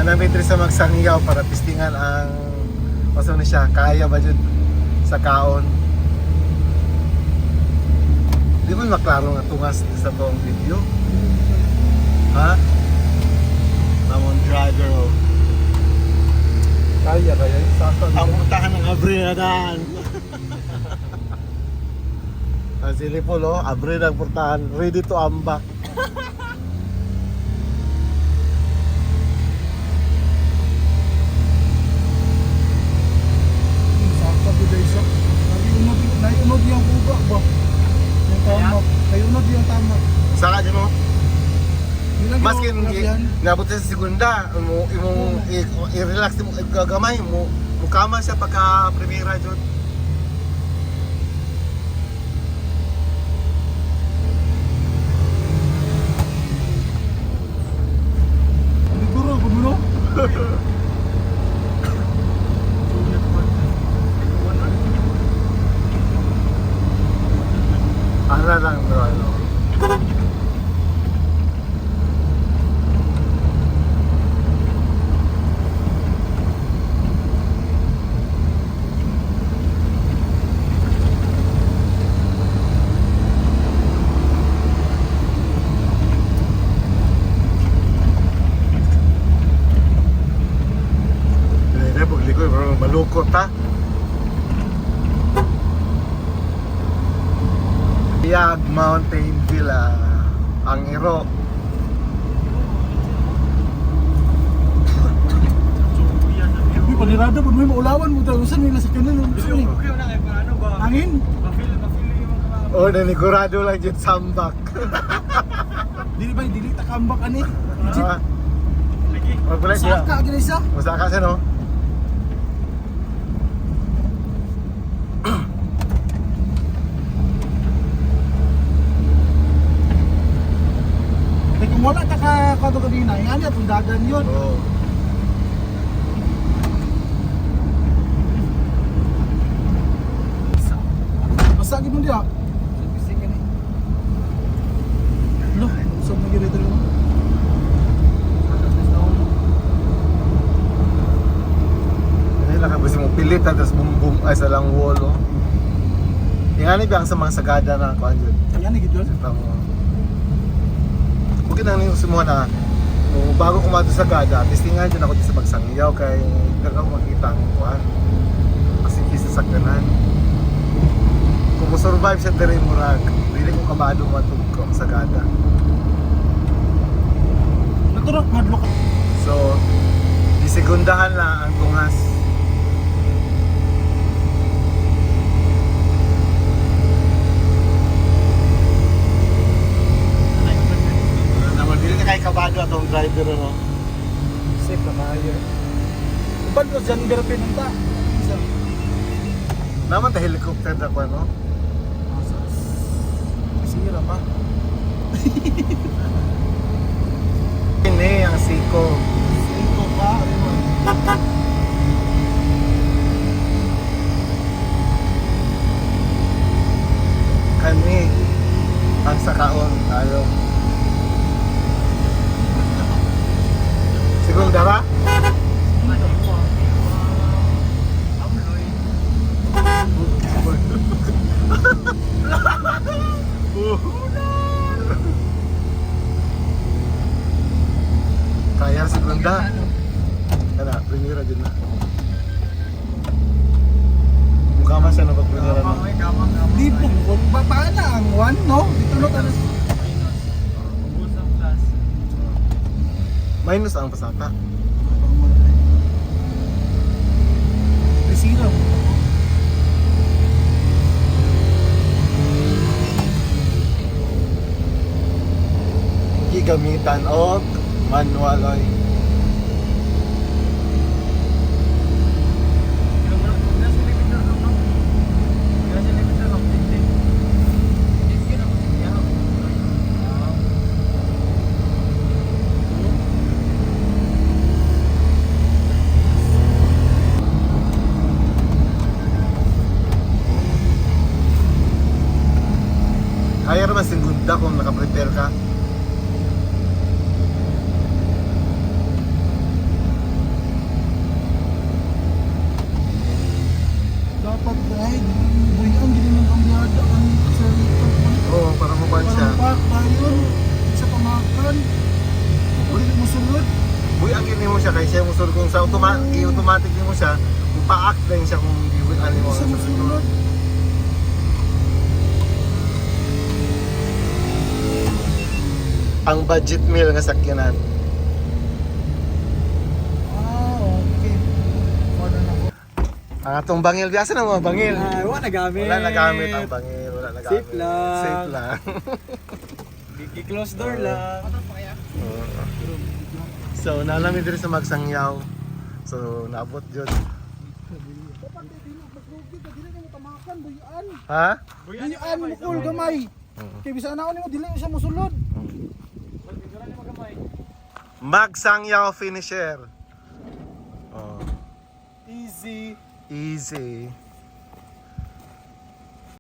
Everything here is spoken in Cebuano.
Namin diri sa Magsangyaw para pistingan ang paso ni siya, kaya ba jud sa kaon. Di man maklaro nga tungas sa toong video. Ha? Namon driver oh. Kaya kaya. Saka. Ang puntahan ng abre na daan. Ang sili po, no? Abre ng portahan. Ready to amba. Saka bigay siya. Naiunod naiunod yung kuba ba? Yung tama. Naiunod yung tama. Saka dyan mo? Yun ang Maski ginawa ko yan. nabot siya sa segunda, mo imong i-relax mo gamay mo mukama siya pagka primera jud. Siguro, kumuno? Ara lang bro ano. Dire paglikoy bro, malukot ta. Yag Mountain Villa ang iro. Uy, panirado po, may maulawan mo tayo. Saan nila sa kanan? Saan ni? Hangin? Oh, nanigurado lang jud sambak. Dili ba, dili takambak ani? Legit. Ah. Magpula siya. Saka, gina isa. Masaka siya no? Kaya kung wala ta ka kato kanina, yan yan, dagan yun. Oo. Basta gid mo diha. Lo, usab na gid dito. Hindi lang kasi mo pilit at tas bum bum ay sa lang wall oh. Ingani ba ang sa mga sagada na kuan jud? Yan gid yun. Sa mo. Okay na yung sumuha na no, bago kumato sa sagada, testingan dyan ako dito sa pagsangyaw kay pero ako makita ang kuan. Kasi kisa sa sakyanan. Kung mo survive siya diri murag, dili ko kabado matug ko ang sagada. Naturak madlok. So, disegundahan lang ang tungas. Naman, dili na kay kabado atong driver no. Safe na kayo. Uban ko Jander pinunta. Isa. Naman ta helicopter na ko no. Sira pa. Ini ang siko. Siko pa. Ano? Kani ang sakaon tayo. Segunda ra? Kaya segunda. Kana, primera din na. Mukha man siya na pag primera no. Di po. Paano ang one, no? Dito no tayo. Minus ang pasata. Sira mo. Gigamitan og manual oy. Kaya naman segunda kung nakaprepare ka. siya kay siya mo kung sa automatic, automatic mo siya, paak din siya kung di ano mo. Isa mo sulod. Ang budget meal nga sakyanan. Ah, okay. Wala na ko. Ang atong bangil, biasa na mga bangil. Ay, wala nagamit. Wala nagamit ang bangil, wala nagamit. Safe lang. Safe lang. I-close door lang. So, nalami diri sa Magsangyaw. So, naabot jud. Dapat di dili maglugid, dili na mo tamakan buyan. Ha? Buyan mo kul gamay. Kay bisan na nimo dili na siya mosulod. Magsangyaw finisher. Oh, Easy. easy.